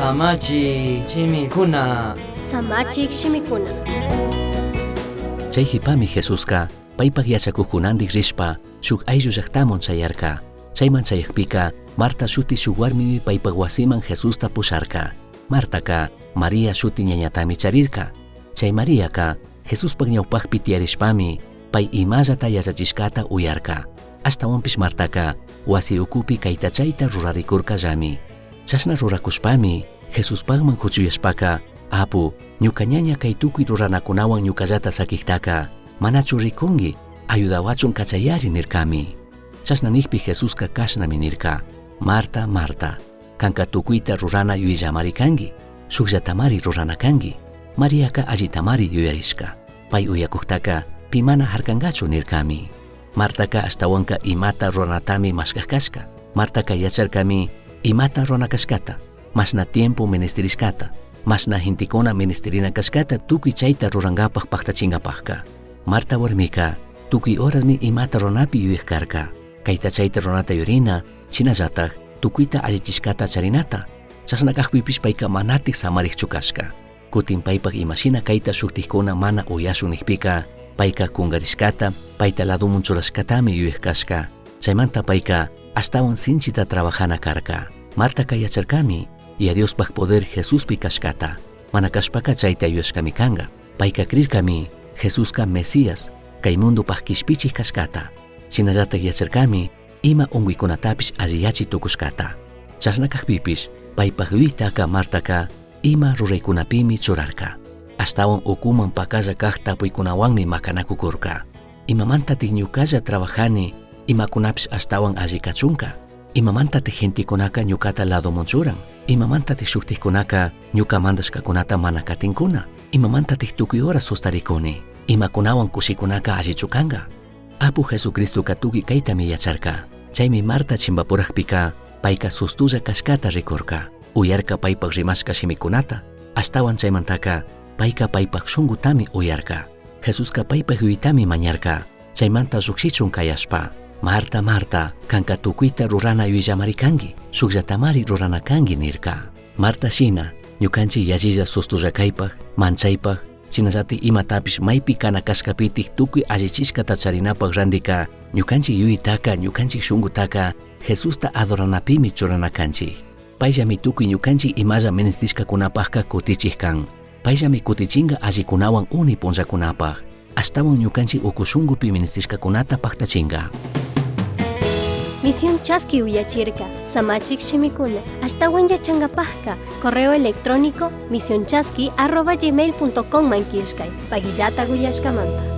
Samachik shimikuna. Samachik shimikuna. Chai jipami Jesusca paipaj yachacujcunandij rishpa shuj ayllu llajtaman chayarca. Chaiman chayajpica Marta shuti shuj huarmimi paipaj huasiman Jesusta pusharca. Martaca María shuti ñañatami charirca. Chai Mariaca Jesuspaj ñaupajpi tiyarishpami pai imallata yachachishcata uyarca. Ashtahuanpish Martaca huasi ucupi caita chaita ruraricurcallami. Chashna ruracushpami Jesuspajman cuchuyashpaca Apu, ñuca ñaña cai tucui ruranacunahuan ñucallata saquijtaca manachu ricungui, ayudahuachun cachayari nircami. Chashna nijpi Jesusca cashnami nirca: Marta, Marta, canca tucuita rurana yuyallamari cangui, shujllatamari rurana cangui. Mariaca allitamari yuyarishca. Pai uyacujtaca pi mana jarcangachu nircami. Martaca ashtahuanca imata ruranatami mashcaj cashca. Martaca yacharcami imata rurana cashcata, mashna tiempo ministirishcata, mashna gentecuna ministirina cashcata tucui chaita rurangapaj pajtachingapajca. Marta huarmica tucui horasmi imata ruranapi yuyaj carca. Caita chaita ruranata yurina, shinallataj tucuita allichishcata charinata. Chashna cajpipish paica manataj samarijchu cashca. Cutin paipaj imashina caita shujtijcuna mana uyashun nijpica, paica cungarishcata, paita ladoman churashcatami yuyaj cashca. Chaimanta paica ashtahuan sinchita trabajana carca. Martaca yacharcami, Yaya Diospaj poder Jesuspi cashcata. Mana cashpaca chaita yuyashcami canga. Paica crircami Jesusca Mesías, cai mundopaj quishpichij cashcata. Shinallataj yacharcami ima ungüicunatapish alliyachi tucushcata. Chashna cajpipish paipaj yuyitaca Martaca ima ruraicunapimi churarca. Ashtahuan ucuman pacalla caj tapuicunahuanmi macanacucurca. Imamantataj ñucalla trabajani, imacunapish ashtahuan alli cachunca? Imamantataj gentecunaca ñucata ladoman churan? Imamantataj shujtijcunaca ñuca mandashcacunata mana catincuna? Imamantataj tucui horas sustaricuni? Imacunahuan cushicunaca allichu canga? Apu Jesucristoca tucui caitami yacharca. Chaimi Marta chimbapurajpica paica sustulla cashcata ricurca. Uyarca paipaj rimashca shimicunata. Ashtahuan chaimantaca paica paipaj shungutami uyarca. Jesusca paipaj yuyitami mañarca. Chaimanta llujshichun cayashpa: Marta, Marta, canca tucuita rurana yuyallamari cangui, shujllatamari rurana cangui nirca. Marta shina, ñucanchij yallilla sustulla caipaj, manchaipaj, shinallataj imatapish maipi cana cashcapitaj tucui allichishcata charinapaj randica, ñucanchij yuyitaca, ñucanchij shungutaca Jesusta adoranapimi churana canchij. Paillami tucui ñucanchij imalla ministishcacunapajca cutichij can. Paillami cutichinga allicunahuan uni punllacunapaj. Ashtahuan ñucanchij ucu shungupi ministishcacunata pajtachinga. Misión Chaski uyachirca, Samachik shimikuna. Ashtahuan yachangapajca, correo electrónico misionchaski@gmail.com man killkay. Paguillata uyashcamanta.